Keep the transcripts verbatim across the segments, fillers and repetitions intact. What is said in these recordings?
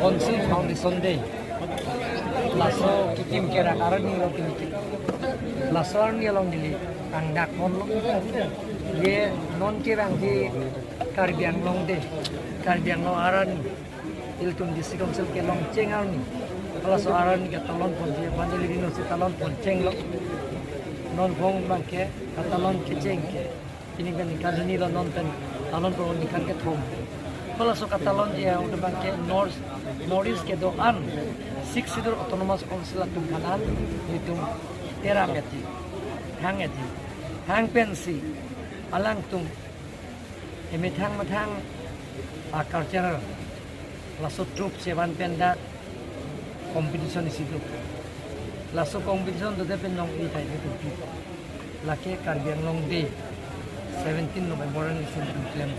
Council Foundation Day. Laso kikim kerak arni lo piniki. Laso arni along neli pangdak ponlo. Je non kevangji Karbi Anglong Day, Karbi Anglong arni, ilitum District Council kelongcheng arni, laso arni katalon ponji, evangelist no si talon ponchenglo. Non bong abangke katalon kecheng ke. Pini pen ningkan hini lo, non pen talon pon ningkan kethom. Halaso katalon je auto abangke North, North East kedo-an Sixth Schedule Autonomous Council atum aphan an, itum teram eti, hang eti, hang pensi alangtum emethang methang a-cultural, laso troupe chevan pen dak competition isi do. Laso competition dote pen nong-e thai do pi. Lake Karbi Anglong Day, seventeen November an isi do klem.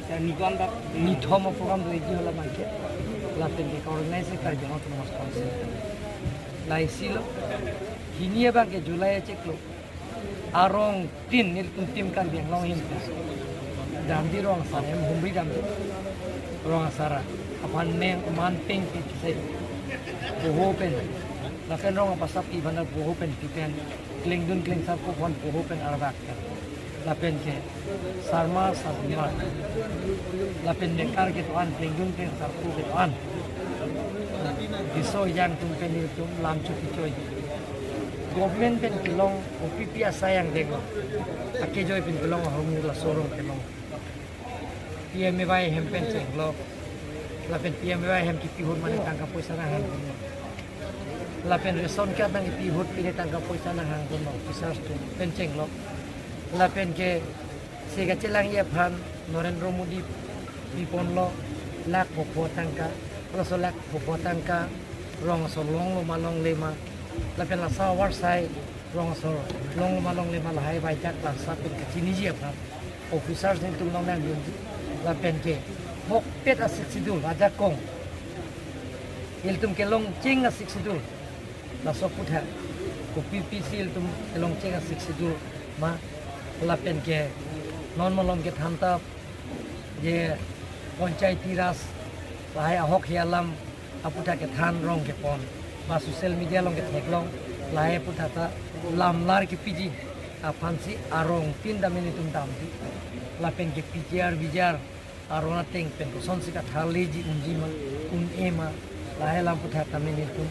Sir, nithom dak nithom a-program do isi hala abangke. Lapen ke organize Karbi Anglong Autonomous Council. La isi lo. Hini abangke July achiklo, arong tin, nelitum Team Karbi Anglong ahin damji, rong asar hem humri damji. Rong asar aphan neng man peng pi sai poho pen, lapen rong apasap pi bhanda poho pen pi pen, klengdun klengsarpo aphan poho pen arbak pen. Lapen ke sarma sarma, lapen mekar kedo-an, klengdun klengsarpo kedo-an, riso ejang atum pen nelitum lam chuti choi. Government pen kelong, O P P asai angdeng lo, akejoi pen kelong ahormu laso arong kelong. P M A Y hem pen chenglo. Lapen P M A Y hem kipi ahut mane tangka poisa nanghang dunlo. Lapen ration card nangkipi ahut pine tangka poisa nanghang dunlo, officers atum pen chenglo. Lapen ke se kachelangji aphan Narendra Modi pi ponlo lakh pho pho tangka, laso lakh pho pho tangka rong aso longlo ma longle ma, lapen laso avarsai rong aso longlo ma longle ma, lahai vaidai klasa pen kachiniji aphan officers nelitum along nangdunji. Lapen ke ahokpet a-Sixth Schedule ajakong, ilitum kelongcheng a-Sixth Schedule, laso aputhak kopi pisi ilitum kelongcheng a-Sixth Schedule ma, lapen ke non malom kethan ta je Panchayati Raj lahai ahok he alam aputhak kethan rong kepon, ba social media along ketheklong, lahai aputhak ta lamlar kepiji aphansi arong tin dam nelitum damji. Lapen ke P G R V G R aron ateng pen kosonsi katharleji, unji ma, un-e ma, lahai alam aputhak tame nelitum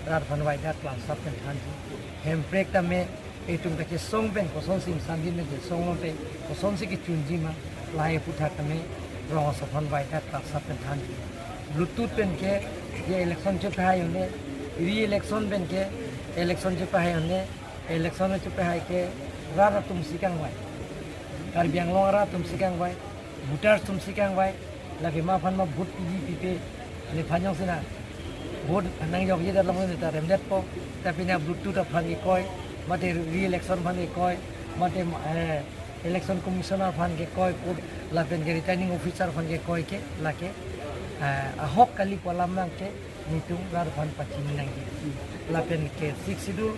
rat aphan vaidai klasa pen thanji. Hemprek tame itum kachesong pen kosonsi ingsamjin pen chesong lote, kosonsi kechunji ma, lahai aputhak tame rong aso aphan vaidai klasa pen thanji. Bluetooth pen ke je election chepahai un-e, re-election pen ke election chepahai un-e, election chepahai ke rat atumsi kangvai, Karbi Anglong arat atumsi kangvai, voters atumsi kangvai. Lake ma aphan ma vote piji pipe, nephan jongsi na vote nangjokje det along neta remdetpo. Ta pine Bluetooth aphan kekoi, mate re-election aphan kekoi, mate, eh, Election Commissioner aphan kekoi, lapen ke Returning Officer aphan kekoi ke, lake, eh, ahok kali pu alam abangke nelitum rat aphan pachini nangji. Lapen ke Sixth Schedule,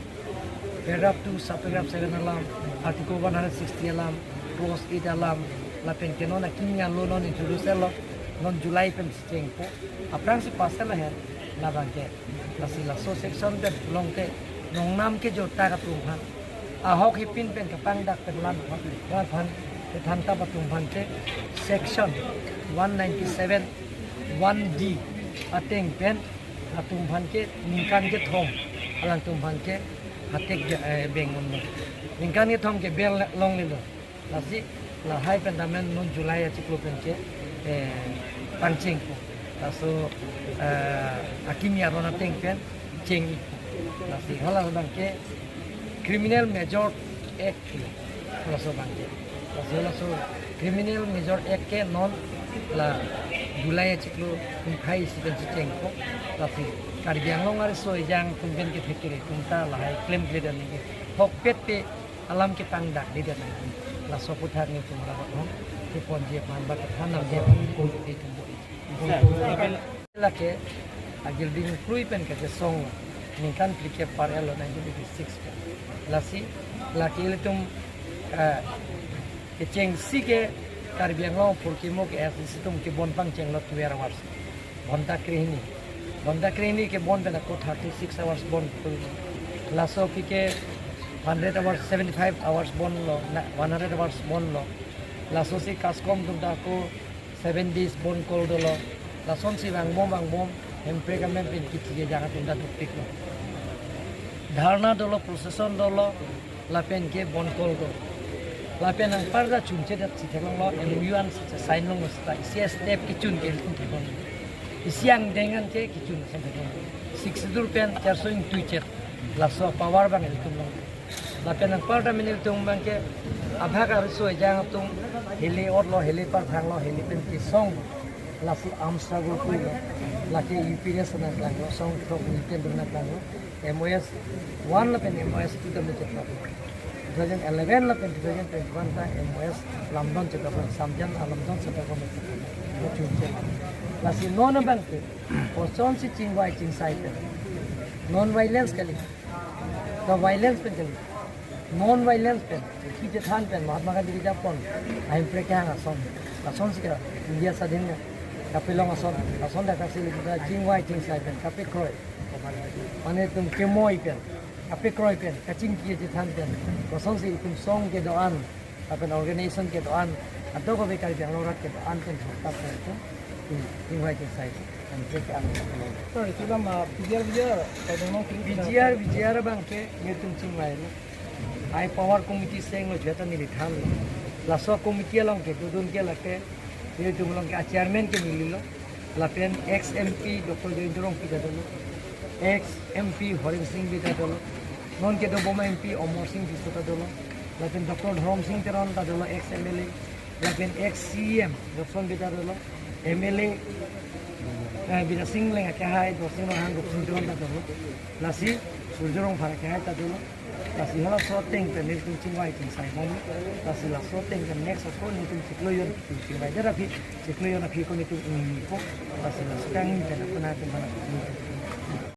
paragraph two, subparagraph seven alam, Article one hundred sixty alam, clause eight alam, lapen ke non akimi alo non introduce lo, non July pen chengpo, aphrangsi pass lo hen, labangke. Lasi laso section pen longte nongnam kejorta atum aphan, ahok hepin pen kapangdak pen lan aphan, lan aphan, kethan tap atum aphan ke section one ninety-seven one D ateng pen atum aphan ke ningkan kethom, alangtum aphan ke hatek ja-, eh, beng unlo. Ningkan kethom ke bail longlelo. Lasi lahai pen tame non July achiklo pen ke, eh, pangchengpo. Laso, eh, akimi aron ateng pen cheng-i. Lasi hala abangke Criminal Major Act lo. Laso abangke. Laso, laso Criminal Major Act ke non la July achiklo phai isi pen chengpo. Lasi Karbi Anglong ariso ejang atum pen kethek kere atum ta lahai klemkledet nangji. Ahokpet pen alam kepangdakdedet nangji. Laso aputhak nelitum rat atum keponji aphan ba kethan damji aphan itum bo-i. Sir, lake agilding krui pen kachesong ningkan phlikep par-et lo nineteen eighty-six pen. Lasi lake ilitum, eh, kechengsi ke Karbi Anglong apor kimo ke S D C atum kebon pangchenglo twelve hours, ghonta krehini. Ghonta krehini ke bon pen ako thirty six hours bon. Laso aphi ke hundred hours, seventy five hours bon lo, na hundred hours bon lo. Laso si KASCOM atum ta ako seven days bon kol dolo. Lasonsi vangbom vangbom Hemprek amen pen kithi kejang atum ta dukpik lo. Dharna dolo, procession dolo, lapen ke bon kol do. Lapen anparta chunche dat si theklonglo, MOU an si sign longlo seta, isi step kechun ke ilitum theklong. Isi angdeng an ke kechun si theklong. Sixth Schedule pen charso ingtui chet, laso power abang ilitum long. Lapen anparta mini ilitum abang ke abhag ariso ejang atum hili otlo, hili parphanglo, hili pen kesong. Lasi arms struggle pulo. Lake UPDS nangklanglo, song throk militant atum nangklanglo. MoS one lapen MoS two ta mechetlo. Two thousand eleven lapen two thousand twenty-one ta MoS lamdon chetlo, Samjan alamdon chetlo. Lasi non abang ke kosonsi chingvai chingsai pen, non violence kali, ka violence pen kali, non violence pen, kechethan pen, Mahatma Gandhi kejapon, Hemprek kehang ason, asonsi ke India swadhin kapelong ason, ason dak kasi chingvai chingsai pen kapekroi, mane itum kemoi pen, kapekroi pen, kachingki kechethan pen, kosonsi itum song kedo-an, lapen organization kedo-an, ado-kave Karbi Anglong arat kedo-an pen thurtap pen itum chingvai chingsai pen, Hemprek kehang ason. Sorry, sibam, ah, PGR, VGR, kadang nong kiri PGR, VGR abang ke nelitum chingvai lo. Ai power committee senglo, jeta neli thanlo. Laso committee along kedodun ke lake, nelitum along ke a chairman ke neli lo. Lapen ex MP Doctor Jayanta Rongpi ta dolo, ex MP Horensing Bey ta dolo, non kedobom MP Amarsing Tisso ta dolo, lapen Doctor Dhoromsing Teron ta dolo, ex MLA, lapen ex CEM Jobson Bey ta dolo, MLA, eh, Bidyasing Engleng akehai, Dorsing Ronghang, Gopsing Teron ta dolo, lasi Surjya Rongphar akehai ta dolo. Lasi halaso ateng pen nelitum chingvai chingsai bom. Lasi laso ateng pen next ako nelitum chiklo jon chingvai det aphi, chiklo jon aphi ako nelitum ingnipo. Lasi laso kangni pen ako nangtum aphan